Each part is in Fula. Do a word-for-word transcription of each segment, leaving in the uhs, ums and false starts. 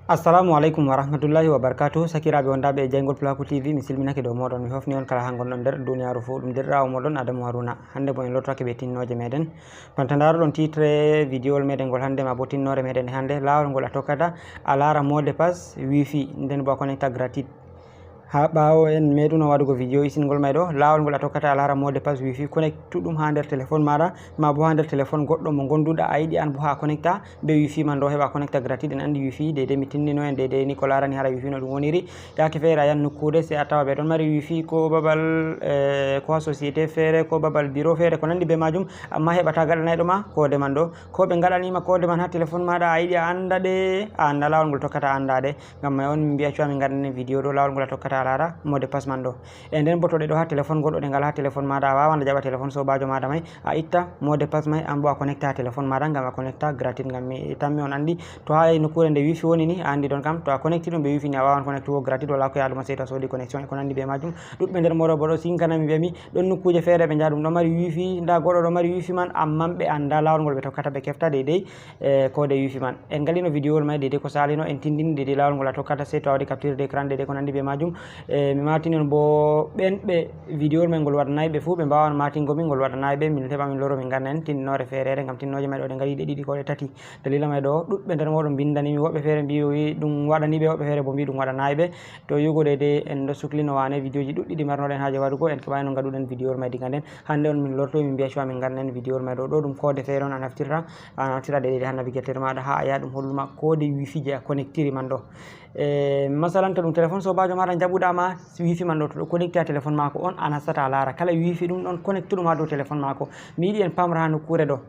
Assalamu aleykum wa rahmatullahi wa barakatuhu. Sakiraaɓe wondaaɓe e jayngol Pulaaku T V, mi silminake dow mooɗon. Mi hofni on kala haa ngonɗon nder duniyaaru fuu. Ɗum deɗɗiraawo mooɗon Adamu Haruna. Hannde bo en lortake be tinnooje meɗen. Banta ndaaruɗon titre videowol meɗen ngol hannde, maa bo tinnoore meɗen hannde, laawol ngol a tokkata a laara mot de passe wifi, nden bo a connecta gratuit. Haa ɓaawo en meɗuno waɗugo video isingol may ɗo, laawol ngol a tokkata a laara mot de passe wifi, connectu ɗum haa nder téléphone maaɗa, maa bo haa nder téléphone goɗɗo mo ngonduɗa a yiɗi an bo haa connecta be wifi man ɗo, heɓa connecta gratuit. En andi wifi, deydey mi tindino en deydey ni ko laarani hara wifi no ɗum woniri. Yaake feere a yan nokkuure, sey a tawa ɓe ɗon mari wifi ko babal, eh, ko haa société feere, ko babal bureau feere, ko nandi be majum, amma heɓata gaɗanayɗo ma koode man ɗo. Ko ɓe ngaɗanima koode man haa téléphone maaɗa, a yiɗi a anda ɗe, a anda laawol ngol tokkata a anda ɗe. Ngam may on min mbi'a cuwa min ngaɗanen video ɗo, laawol ngol a tokkata a laara mot de passe man ɗo. E nden bo to ɗe ɗo haa téléphone goɗɗo, ɗe ngal haa téléphone maaɗa, a wawan a jaɓa téléphone soobaajo maaɗa may, a itta mot de passe may, an bo a connecta haa téléphone maaɗa ngam a connecta gratuit. Ngam mi tammi on andi to haa nokkuure nde wifi woni ni, a andi ɗon kam, to a connecti ɗum be wifi ni, a wawan connectugo gratuit, wala ko yaɗuma sey to a soodi connexion e ko nandi be majum. Ɗuɗɓe nder mooɗon bo ɗo sinkana mi, ɓe mi ɗon nokkuuje feere ɓe njaha ɗum ɗo mari wifi, nda goɗɗo ɗo mari wifi man, amma ɓe anda laawol ngol ɓe tokkata ɓe kefta deydey, eh, koode wifi man. En ngalino videowol may deydey ko salino, en tindini deydey laawol ngol a tokkata, sey to a waɗi capture d'écran deydey ko nandi be majum. Eh, mi matini on bo ɓen ɓe videowol may ngol waɗanay ɓe fuu, ɓe mbawan matingo min ngol waɗanay ɓe, min heɓa min loro min nganna en tindinoore feereere, ngam tinnooje may ɗo ɗe ngari ɗe ɗiɗi ko ɗe tati. Dalila may ɗo ɗuɗɓe nder mooɗon mbindani mi, woɓɓe feere mbi wi ɗum waɗani ɓe, woɓɓe feere bo mbi ɗum waɗanay ɓe. To yugo deydey en ɗo suklino wane videoji ɗuɗɗi ɗi marnoɗen haaje waɗugo, en keɓayno ngaɗuɗen videowol may diga nden. Hannde on min lortoyi min mbi'a cuwa min nganna en videowol may ɗo. Ɗo ɗum koode feere on a naftirta, a naftira deydey haa navigateur maaɗa haa a yaha ɗum holluma koode wifi je a connectiri man ɗo. E, masalan to ɗum téléphone soobaajo maaɗa njaɓuɗa ma wifi man ɗo, to ɗo connecté haa téléphone maako on a nastata a laara kala wifi ɗum ɗon connecté ɗum haa dow téléphone maako. Mi yiɗi en pamra haa nokkuure ɗo.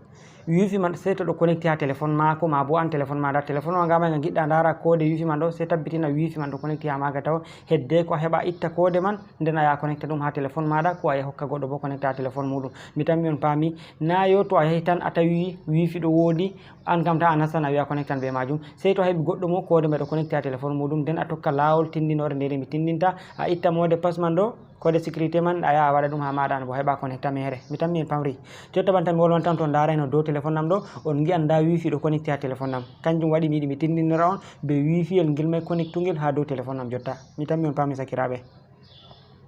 Wifi man sey to ɗo connecté haa téléphone maako, maa bo an téléphone maaɗa, téléphone wa nga may nga ngiɗɗa ndaara koode wifi man ɗo, sey tabbitina wifi man ɗo connecté haa maaga taw. Hedde ko a heɓa a itta koode man, nden a yaha connecta ɗum haa téléphone maaɗa, ko a yaha hokka goɗɗo bo connecta haa téléphone muɗum. Mi tammi on paami, na yo to a yahi tan a tawi wifi ɗo woodi, an kam ta a nastan a wi'a connectan be majum. Sey to a heɓi goɗɗo mo koode may ɗo connecté haa téléphone muɗum, nden a tokka laawol tindinoore nde mi tindinta, a itta mot de passe man ɗo, koode sécurité man, a yaha a waɗa ɗum haa maaɗa an bo heɓa connecta meere. Mi tammi en pamri. Jotta banta mi wolwan tan to ndaarayno dow téléphone am ɗo, on ngi'an nda wifi ɗo connecté haa téléphone am. Kanjum waɗi mi yiɗi mi tindinora on be wifi yel ngel may connectungel haa dow téléphone am jotta. Mi tammi on paami sakiraaɓe.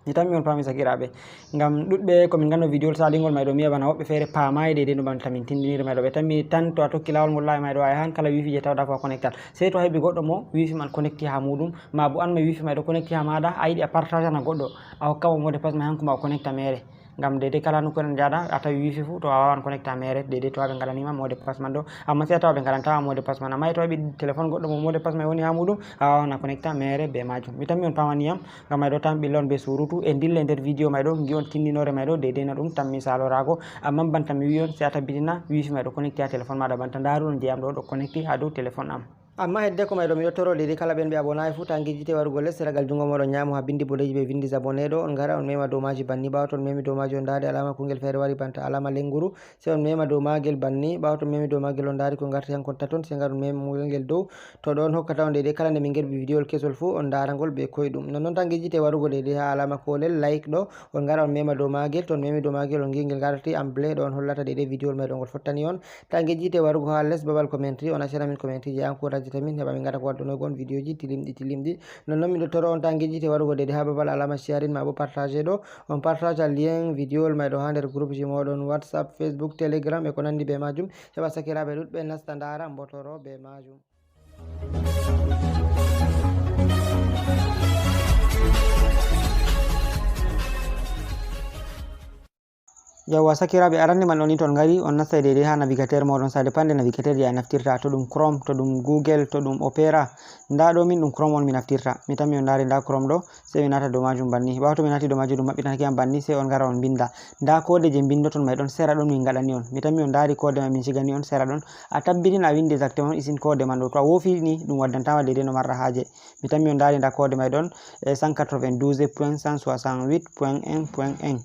Mi tammi on paami sakiraaɓe. Ngam ɗuɗɓe ko min nganno videowol salingol may ɗo, mi yi'a bana woɓɓe feere paamaay deydey no banta min tindiniri may ɗo. Ɓe tammi tan to a tokki laawol ngol laay may ɗo, a yahan kala wifi je tawɗa fof a connectan. Sey to a heɓi goɗɗo mo wifi man connecti haa muɗum, maa bo an may wifi may ɗo connecti haa maaɗa, a yiɗi a partagana goɗɗo, a hokka mo mot de passe may, hanko ma o connecta meere. Ngam deydey kala nokkuure nde njahɗa, a tawi wifi fuu, to a wawan connecta meere, deydey to ɓe ngaɗanima mot de passe man ɗo. Amma sey a tawa ɓe ngaɗantama mot de passe man. Amma to a heɓi téléphone goɗɗo mo mot de passe may woni haa muɗum, a wawan a connecta meere be majum. Mi tammi on paamani yam, ngam may ɗo tan ɓilla on be surutu, e ndilla e nder video may ɗo, ngi'on tindinoore may ɗo, deydey no ɗum tammi salorago. Amma banta mi wi'i on, sey a tabbitina wifi may ɗo connecté haa téléphone maaɗa, banta ndaaruɗon je am ɗo, ɗo connecté haa dow téléphone am. Amma hedde ko may ɗo, miɗo toro deydey kala ɓen ɓe abonaay fuu, ta ngejjite warugo les, sera gal jungo mooɗon nyaamo haa bindi boɗeeji be vindi abonné ɗo, on ngara on mema dow maaji banni, ɓaawo to on memi dow maaji on ndaari alaama kungel feere wari banta alaama lenguru, sey on mema dow maagel banni, ɓaawo to on memi dow maagel on ndaari ko ngarti hankon taton, sey ngar on mema maagel ngel dow, to ɗo on hokkata on deydey kala nde min ngerbi videowol kesol fuu, on ndaara ngol be koyɗum. Nonnon ta ngejjite warugo deydey haa alaama koolel like ɗo, on ngara on mema dow maagel, to on memi dow maagel on ngi'a ngel ngarti en bleu ɗo on hollata deydey videowol may ɗo ngol fottani on. Ta ngejjite warugo haa les babal commentary, on accana min commentary je encourageta min heɓa min ngaɗa ko waddunoygo on videoji tilimɗi tilimɗi. Nonnon miɗo toro on ta ngejjite warugo deydey haa babal alaama sharing maa bo partage ɗo, on partage lien videowol may ɗo haa nder groupe ji mooɗon WhatsApp, Facebook, Telegram e ko nandi be majum, heɓa sakiraaɓe ɗuɗɓe nasta ndaara mbotoro be majum. Yawwa, sakiraaɓe, aranni man ɗo ni to on ngari, on nastai deydey haa navigateur mooɗon, ça dépend nde navigateur je a naftirta, to ɗum Chrome, to ɗum Google, to ɗum Opera. Nda ɗo min ɗum Chrome on mi naftirta. Mi tammi on ndaari nda Chrome ɗo, sey mi naata dow majum banni. Ɓaawo to mi naati dow majum ɗum maɓɓitanake yam banni, sey on ngara on mbinda. Nda koode je mbindoton may ɗon sera ɗon min ngaɗani on. Mi tammi on ndaari koode may min sigani on sera ɗon. A tabbitina a windi exactement isin koode man ɗo. To a woofi ni ɗum waddantama deydey no marɗa haaje. Mi tammi on ndaari nda koode may ɗon, eh, cent quatre-vingt-douze point cent soixante-huit point un point un.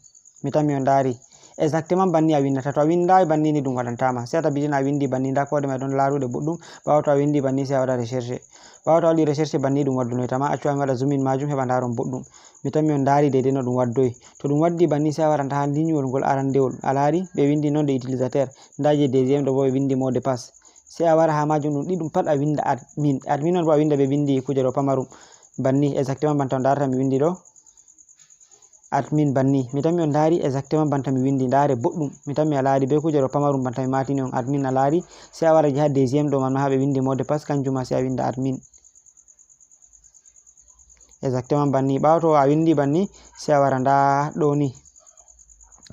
Mi tammi on ndaari. Exactement banni a windata. To a windaay banni ni ɗum waɗantama. Sey a tabbitina a windi banni, nda koode may ɗon laaruɗe boɗɗum. Ɓaawo to a windi banni sey a waɗa recherche. Ɓaawo to a waɗi recherche banni ɗum waddunoytama. Accu mi waɗa zoom in majum heɓa ndaaron boɗɗum. Mi tammi on ndaari deydey no ɗum waddoy. To ɗum waddi banni sey a waranta haa linyuwol ngol arandewol. A laari ɓe windi nom de utilisateur. Nda je deuxième ɗo bo ɓe windi mot de passe. Sey a wara haa maajum ɗum ɗiɗum pat a winnda admin. Admin man bo a winnda bee binndi kuuje ɗo pamarum. Banni exactement banta on ndaarata mi winndi ɗo. Admin banni. Mi tammi on ndaari exactement banta mi winndi. Ndaare boɗɗum. Mi tammi a laari bee kuuje ɗo pamarum banta mi maatini on admin a laari. Sey a wara haa deuxième ɗo man ma haa ɓe winndi mot de passe kanjum ma sey a winnda admin. Exactement banni. Ɓaawo to a winndi banni sey a wara ndaa ɗo ni.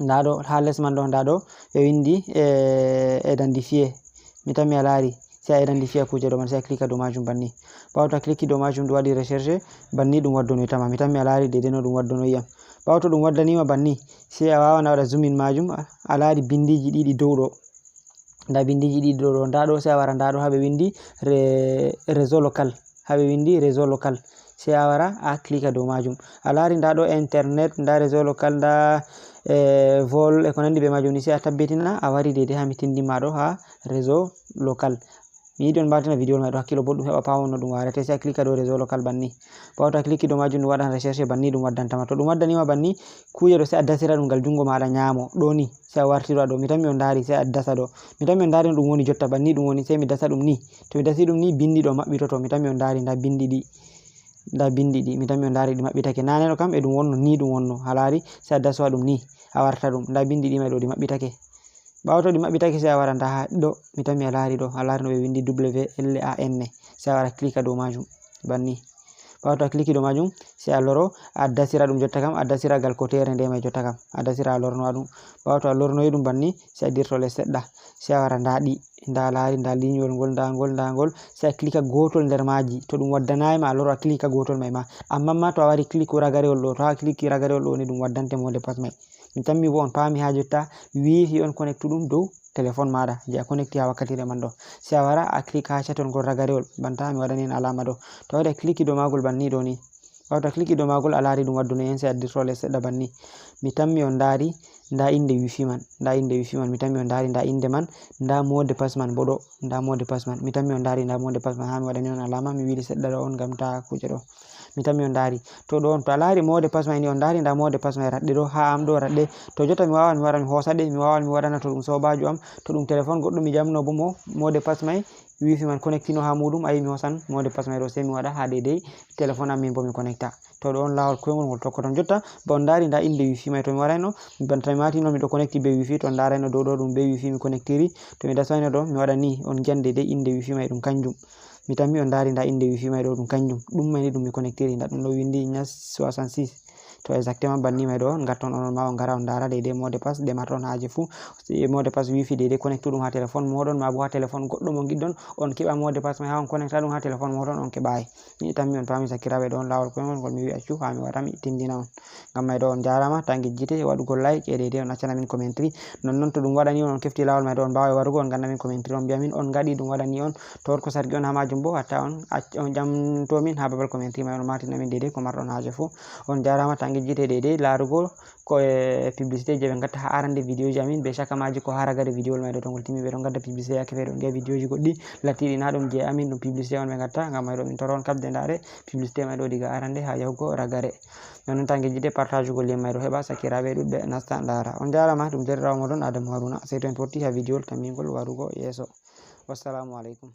Ndaa ɗo haa les man ɗo ndaa ɗo ɓe winndi eh, identifié. Mi tammi a laari sey a identifié kuuje ɗo man sey a cliquer dow maajum banni. Ɓaawo to a cliquer dow maajum ɗum waɗi recherche banni ɗum waddonoyta ma. Mi tammi a laari deydey no ɗum waddonoyi yam. Ɓaawo to ɗum waddaniima banni sey a waawan a waɗa zoom in maajum a laari binndiiji ɗiɗi dow ɗo. Ndaa binndiiji ɗiɗi ɗo ɗo ndaa ɗo sey a wara ndaa ɗo haa ɓe winndi re- réseau local. Haa ɓe winndi réseau local sey a wara a cliquer dow maajum. A laari ndaa ɗo internet ndaa réseau local ndaa eh, vol e ko nanndi bee maajum ni sey a tabbitina a wari deydey haa mi tinndin ma ɗo haa réseau local. Mi yiɗi on mbartina vidéo may ɗo hakkilo boɗɗum heɓa paamon no ɗum warete sey a cliquer dow réseau local banni. Ɓaawo to a cliquer dow maajum ɗum waɗan recherche banni ɗum waddanta ma to ɗum waddaniima banni. Kuuje ɗo sey a dasira ɗum ngal junngo maaɗa nyaamo ɗo ni. Sey a wartira ɗo mi tammi on ndaari sey a dasa ɗo. Mi tammi on ndaari no ɗum woni jotta banni ɗum woni sey mi dasa ɗum ni. To mi dasi ɗum ni binndi ɗo maɓɓitoto mi tammi on ndaari ndaa binndi ɗi. Ndaa binndi ɗi mi tammi on ndaari ɗi maɓɓitake naane ɗo kam e ɗum wonno ni ɗum wonno a laari sey a dasowa ɗum ni. A warta ɗum ndaa binndi ɗi may ɗo ɗi maɓɓitake. Ɓaawo to ɗi maɓɓitake sey a wara ndaa haa ɗo mi tammi a laari ɗo a laari no ɓe winndi W L A N sey a wara cliquer dow maajum. Banni. Ɓaawo to a cliquer dow maajum sey a loro a dasira ɗum jotta kam a dasira gal koteere nde may jotta kam a dasira a lornowa ɗum. Ɓaawo to a lornoyi ɗum banni sey a dirto les seɗɗa. Sey a wara ndaa ɗi ndaa a laari ndaa liinyol ngol ndaa ngol ndaa ngol. Sey a cliquer gootol nder maaji to ɗum waddanayi ma a loro a cliquer gootol may ma. Ammaa ma to a wari cliquer ragarewol ɗo to a cliquer ragarewol ɗo ni ɗum waddante mot de passe may. Mi tammi bo on paami haa jotta wifi on connectuɗum dow téléphone maaɗa je a connecti haa wakkatire man ɗo. Sey a wara a cliquer haa chatol ngol ragarewol banta mi waɗani en alaama ɗo. To a waɗi a cliquer dow maagol banni ɗo ni. Ɓaawo to a cliquer dow maagol a laari ɗum waddunoyi en sey a dirto les seɗɗa banni. Mi tammi on ndaari ndaa innde wifi man ndaa innde wifi man mi tammi on ndaari ndaa innde man. Ndaa mot de passe man bo ɗo ndaa mot de passe man mi tammi on ndaari ndaa mot de passe man haa mi waɗani on alaama mi wili seɗɗa ɗo on ngam taa kuuje ɗo. Mi tammi on ndaari to ɗo on to a laari mot de passe may ni on ndaari ndaa mot de passe may raɗɗe ɗo haa am ɗo raɗɗe. To jotta mi waawan mi wara mi hoosa ɗe mi waawan mi waɗana to ɗum soobaajo am to ɗum téléphone goɗɗo mi jamno bo mo mot de passe may wifi man connectino haa muuɗum ayi mi hoosan mot de passe may ɗo sey mi waɗa haa deydey téléphone am min bo mi connecta. To ɗo on laawol koyngol ngol tokkoton jotta ba on ndaari ndaa innde wifi may to mi warayno banta mi maatino miɗo connecti bee wifi to on ndaarayno dow ɗo ɗum bee wifi mi connectiri. To mi dasayno ɗo mi waɗa ni on ngiyan deydey innde wifi may ɗum kanjum. Mi tammi on ndaari ndaa innde wifi may ɗo ɗum kanjum ɗum may ni ɗum mi connectiri ndaa ɗum ɗo winndi ñas soixante-six. To exactement banni may ɗo on ngarton onon ma on ngara on ndaara deydey mot de passe ɗe marton haaje fuu. Mot de passe wifi deydey connectuɗum haa téléphone mooɗon ma bo haa téléphone goɗɗo mo ngiɗɗon on keɓa mot de passe may haa on connecta ɗum haa téléphone mooɗon on keɓaay. Mi tammi on paami sakiraaɓe ɗo on laawol koyngol ngol mi wi'a accu haa mi wara mi tindina on. Ngam may ɗo on njaaraama taa ngejjite waɗugol like e deydey on accana min commentary. Nonnon to ɗum waɗani on on kefti laawol may ɗo on mbaaway warugo on ngannda min commentary on mbi'a min on ngaɗi ɗum waɗani on. To won ko sargi on haa maajum bo hatta on acc- on ƴamto min haa babal commentary may on martina min deydey ko marɗon haaje fuu. On njaaraama taa ngejjite deydey laarugo ko e publicité je ɓe ngatta haa arande vidéo ji amin be chaque maaji ko haa ragare vidéo may ɗo to ngol timmi ɓe ɗon ngadda publicité yaake feere on ngi'a vidéo ji goɗɗi lattiɗi na ɗum je amin ɗum publicité on ɓe ngatta ngam may ɗo min toro on kabde ndaare publicité may ɗo diga arande haa yahugo ragare. Nonnon taa ngejjite partagugol lien may ɗo heɓa sakiraaɓe ɗuɗɓe nasta ndaara on njaaraama ɗum deerɗiraawo mooɗon Adamu Haruna sey to en potti haa vidéo tammingol warugo yeeso. Wassalamu aleykum.